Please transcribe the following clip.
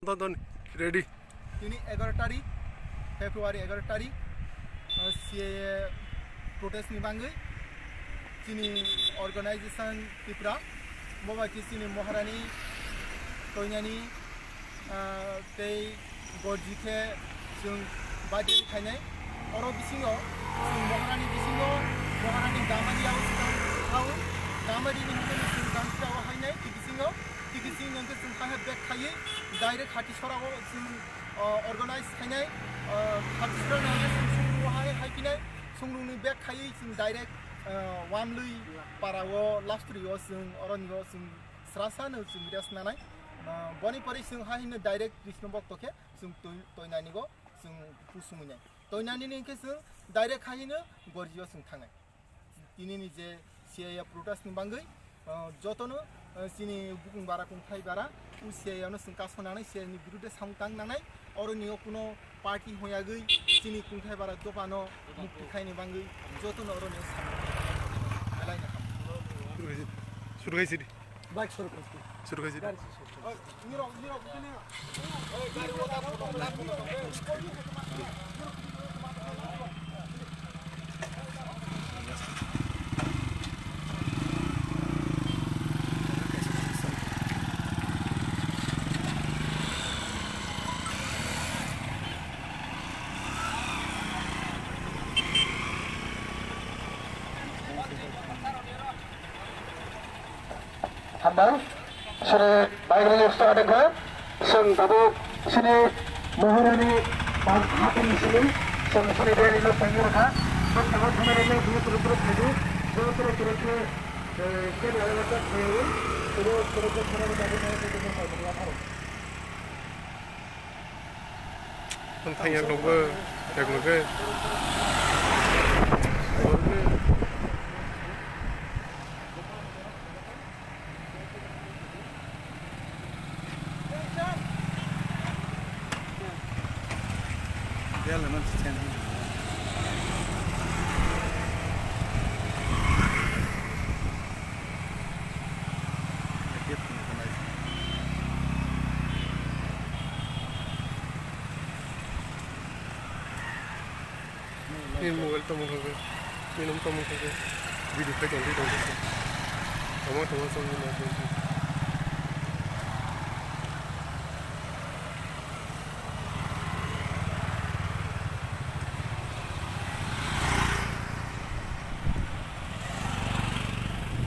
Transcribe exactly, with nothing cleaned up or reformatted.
Don, don, ready. Tini egaroh tarik, February egaroh tarik, uh, C A A protest ni bangwi chini organization Tipra, bo bai khe chini Maharani toinani, uh, tei gorji khe chwng bajel khainai. Oro bisingo chwng Maharani bisingo, Maharani Gamari o swkang thao, Gamari ni hwnkheno chwng Gamsra o hainai, tei bisingo, tei bising hwnkhe chwng hai bag khaiwi direct Hati Sora o chwng, uh, organize khainai, uh, Hati Sora ni hwnkheno chwng Sungrung o hai, hai phinai, Sungrung ni bag khaiwi chwng direct, uh, Wamlwi para o Lastri o chwng oro ni o chwng srasa no chwng rest nanai. Uh, boni pore chwng hai hino direct Krishna Bhakto khe chwng toi-, toinani go chwng pusumui nai. Toinani ni hwnkhe chwng direct hai hino gorji o chwng thangnai. Tini ni je C A A protest ni bangwi, uh, jotono, uh, chini bukung bara kungthai bara, u C A A no chwng kaso nanai, C A A ni birude samung tang nanai, oro ni o kuno party hoyagwi chini kungthai bara dopha no mukti khaini bangwi jotono oro ni o samung belai no ham. Surgai sidi. Bike suru khaisi. Suru khaisi. Gari suru khaisi. Hambai, sini baik lagi start kha. Sing tabuk sini Maharani ban hapung sini, sing sini dari lo tengir kha. Sing tabuk sini dari lo dua puluh terus lagi, dua puluh terus ke, eh, ke dari lo tak ke, terus terus ke sana kita ada mau kita mau mau mau. Ang thang yak nokbo, yak nokbo. Nini mobile tamo khe, nini tamo khe, video khai tong, tong, tong. Tamo, tamo, tamo, tamo.